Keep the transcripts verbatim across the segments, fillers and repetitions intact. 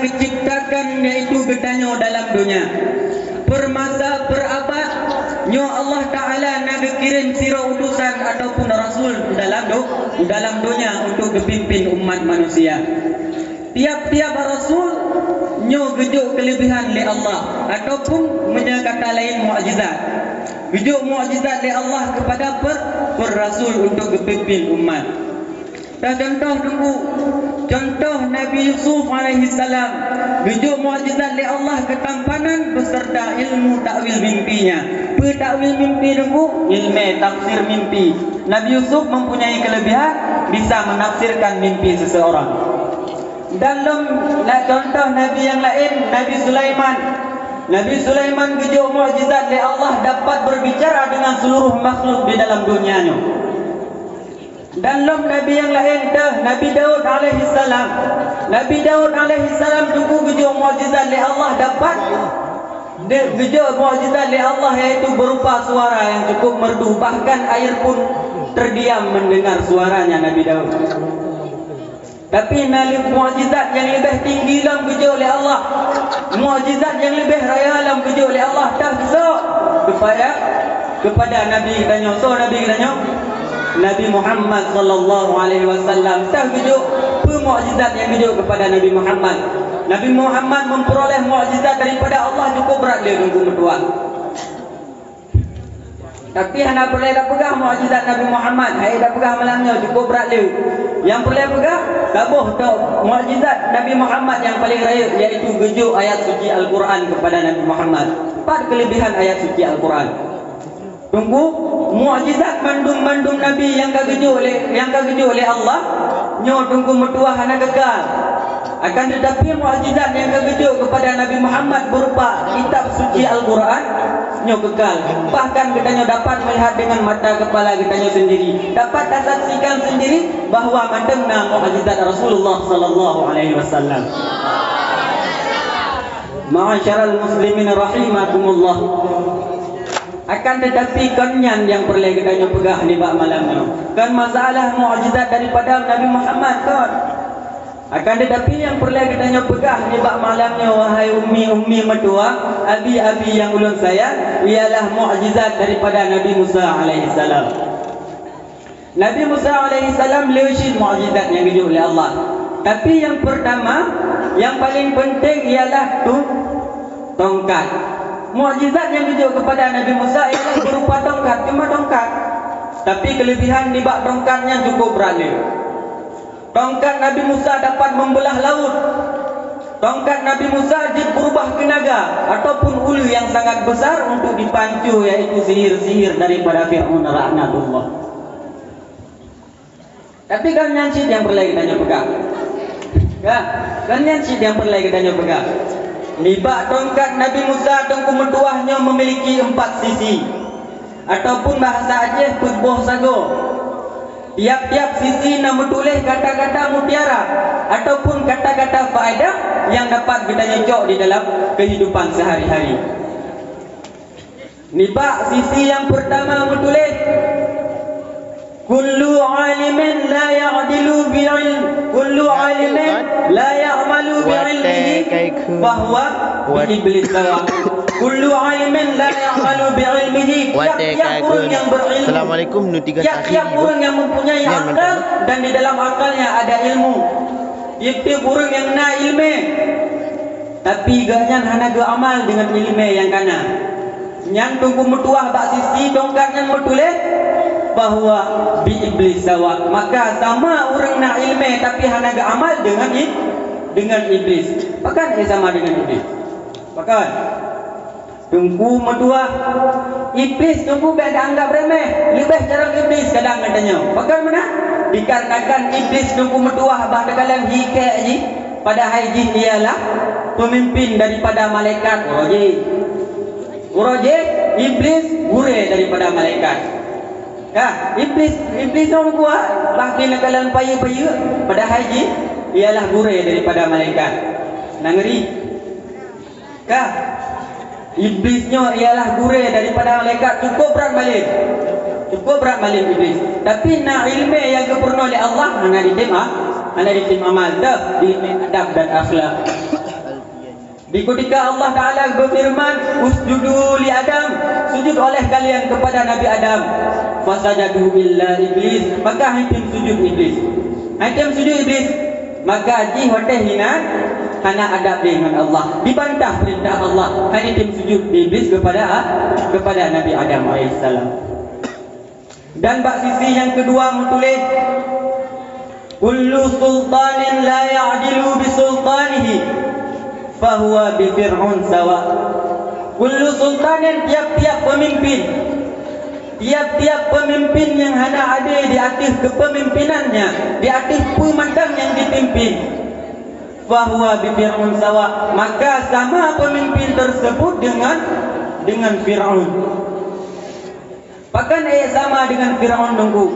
geuciptakan, yaitu geutanyoe dalam donya. Peurmasa peurabad nyoe Allah Ta'ala na geukirém sidroe utusan ataupun rasul dalam do-, dalam donya untuk geupimpin umat manusia. Tiap-tiap rasul nyoe geujok keuleubehan lé Allah ataupun meunyoe kata laén mukjizat. Geujok mukjizat lé Allah keupada per-, per rasul untuk geupimpin umat. Teucontoh teungku, contoh Nabi Yusuf alaihissalam geujok mukjizat lé Allah keutampanan beserta ilmu takwil mimpinya. Peue takwil mimpi teungku? Ilmu tafsir mimpi. Nabi Yusuf mempunyai kelebihan bisa menafsirkan mimpi seseorang. Dan lom na contoh nabi nyang laén, Nabi Sulaiman. Nabi Sulaiman geujok mukjizat lé Allah dapat berbicara dengan seluruh makhluk di dalam dunia nyoe. Dan lom nabi nyang laén teuh, Nabi Daud alaihissalam. Nabi Daud alaihissalam teungku geujok mukjizat lé Allah dapat de-, geujok mukjizat lé Allah, yaitu berupa suara yang cukup merdu, bahkan air pun terdiam mendengar suaranya Nabi Daud. Tapi na lé-, mukjizat nyang leubeh tinggi lom geujok lé Allah. Mukjizat nyang leubeh raya lom geujok lé Allah. Teuh soe? Keupada, keupada Nabi geutanyoe. Soe Nabi geutanyoe? Nabi Muhammad sallallahu alaihi wasallam. Teuh geujok, peue mukjizat nyang geujok keupada Nabi Muhammad? Nabi Muhammad memperoleh mukjizat daripada Allah cukup brat lé teungku meutuah. Tapi hana peureulée tapeugah mukjizat Nabi Muhammad, hai tapeugah malam nyoe cukup brat lé. Nyang peureulée peugah, saboh tok mukjizat Nabi Muhammad nyang paleng rayeuk, yaitu geujok ayat suci Al-Quran keupada Nabi Muhammad. Pat keulebihan ayat suci Al-Quran? Teungku, mukjizat mandum-mandum nabi nyang ka geujok lé, nyang ka geujok lé Allah, nyoe teungku meutuah hana keuka. Akan teutapi, mukjizat nyang ka geujok keupada Nabi Muhammad beurupa kitab suci Al-Quran nyoe keuka. Bahkan geutanyoe dapat meulihat deungon mata keupala geutanyoe sendiri, dapat tasaksikan sendiri bahwa mantong na mukjizat Rasulullah sallallahu alaihi wasallam. Ma'asyiral muslimin rahimakumullah. Akan teutapi, kon nyan nyang peureulée geutanyoe peugah nibak malam nyoe. Kon masalah mukjizat daripada Nabi Muhammad, kon. Akan teutapi, nyang peureulée geutanyoe peugah nibak malam nyoe, wahai ummi-ummi meutuah, abi-abi nyang ulôn sayang, ialah mukjizat daripada Nabi Musa alaihissalam. Nabi Musa alaihissalam le cit mukjizat nyang geujok lé Allah. Tapi nyang peurtama, nyang paleng peunteng ialah tu-, tongkat. Mukjizat nyang geujok keupada Nabi Musa ialah beurupa tongkat, cuma tongkat. Tapi keulebihan nibak tongkat nyan cukup brat lé. Tongkat Nabi Musa dapat meubeulah laôt. Tongkat Nabi Musa jeuet beurubah keu naga ataupun uleue nyang sangat besar untuk dipanco, yaitu sihir-sihir daripada Fir'aun laknatullah. Tapi kon nyan cit nyang peureulée geutanyoe peugah. Ka, kon nyan cit nyang peureulée geutanyoe peugah. Nibak tongkat Nabi Musa teungku meutuah nyoe memiliki empat sisi, ataupun bahasa Aceh peuet boh sagoe. Tiap-tiap sisi na meutuléh kata-kata mutiara ataupun kata-kata faedah nyang dapat geutanyoe cok di dalam keuhidupan seuhari-hari. Nibak sisi nyang peurtama meutuléh, "Kullu alimin la ya'dilu bi ilm-, kullu alimin la ya'malu bi ilmihi fahuwa bi iblis sawa." Kullu alimin la ya'malu bi ilmihi. Tiap-tiap ureuëng nyang berilmu, tiap-tiap ureuëng nyang mempunyai akal dan di dalam akalnya ada ilmu, tiap-tiap ureuëng nyang na ileumé, tapi gobnyan hana geuamal deungon ileumé nyang ka na, nyan teungku meutuah bak sisi tongkat nyan meutuléh bahwa bi iblis sawa. Maka sama ureuëng na ileumé tapi hana geuamal deungon i-, deungon iblis. Pakon sama deungon iblis? Pakon? Teungku meutuah, iblis teungku bék taanggab remeh, leubeh carông iblis kadang geutanyoe. Pakon meunan? Dikarenakan iblis teungku meutuah bak takalon hikée jih, padahai jih ialah peumimpin daripada malaikat. Uroe jih, uroe jih iblis gurée daripada malaikat. Ka, iblis, iblis nyoe kuat, bah pih neukalon payeue-payeue, padahai jih ialah gurée daripada malaikat. Nangri. Ka, iblis nyoe ialah gurée daripada malaikat, cukup brat malém. Cukup brat malém iblis. Tapi na ileumé nyang geupeurunoe lé Allah, hana jitem a-, hana jitem amal, dah ileumé adab dan akhlak. Di kutika Allah Ta'ala beufeureuman, "Usjudu li Adam," sujud oleh kalian kepada Nabi Adam. "Fasajadu illa Iblis," maka hana tem sujud Iblis. Hana tem sujud Iblis, maka jih watée hinan hana adab lé ngon Allah, dibantah peurintah Allah, hana tem sujud Iblis kepada, kepada Nabi Adam alaihissalam. Dan bak sisi nyang keudua meutuléh, "Kullu sultanin la ya'dilu bi sultanihi, fahuwa bi Fir'aun sawa." Kullu sultanin, tiap-tiap peumimpin, tiap-tiap peumimpin nyang hana adé di ateueh keupeumimpinannya, di ateueh peue mantong nyang jipimpin, fahuwa bi Fir'aun sawa, maka sama peumimpin teurseubut deungon, deungon Fir'aun. Pakon ék sama deungon Fir'aun teungku?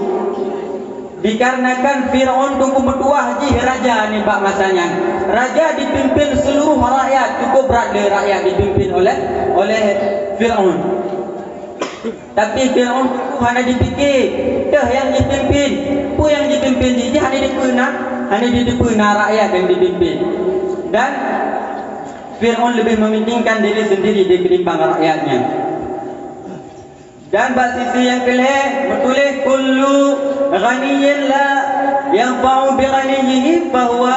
Dikarenakan Fir'aun teungku meutuah jih raja nibak masa nyan. Raja dipimpin seuluruh rakyat, cukup brat lé rakyat dipimpin oleh, oleh Fir'aun. Tapi Fir'aun teungku hana jipike, toh nyang jipimpin, peue nyang jipimpin jih, jih hana jiteupeue na, hana jiteupeue na rakyat nyang jipimpin. Dan Fir'aun leubeh mementingkan diri sendiri di ketimbang rakyatnya. Dan bak sisi nyang keulhée meutuléh, "Kullu ghaniyyin la yanfa'u bi ghaniyyihi fahuwa,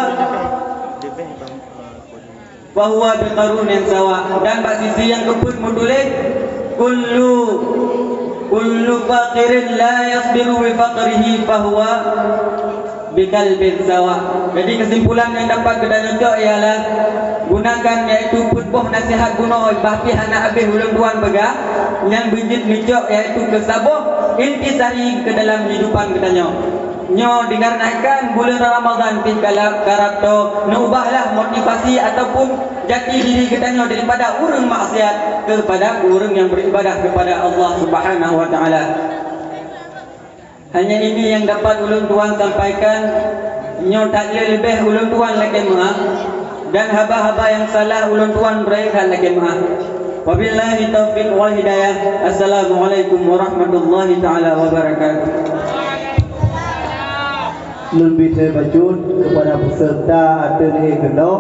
fahuwa bi qarunin sawa." Dan bak sisi nyang keupeuet meutuléh, "Kullu, kullu faqirin la yasbiru bi faqrihi fahuwa bi kalbin sawa." Jadi, kesimpulan nyang dapat geutanyoe cok ialah, gunakan yaitu peuet boh nasihat bunoe, bah pih hana habéh ulôn tuan peugah, nyang beujeuet neucok yaitu keu saboh intisari keu dalam keuhidupan geutanyoe. Nyoe dikarenakan buleuen Ramadhan pih galak karab to, neuubahlah motivasi ataupun jati diri geutanyoe daripada ureuëng maksiat kepada ureuëng nyang beribadah kepada Allah Subhanahu wa Taala. Hanya ini yang dapat ulôn tuan sampaikan. Nyoe that le leubeh ulôn tuan lakée meuáh, dan haba-haba nyang salah ulôn tuan bri that lakée meuáh. Wabillahi taufiq wal hidayah. Assalamualaikum warahmatullahi taala wabarakatuh. Lôn bri bacut kepada peserta ateueh keunoe.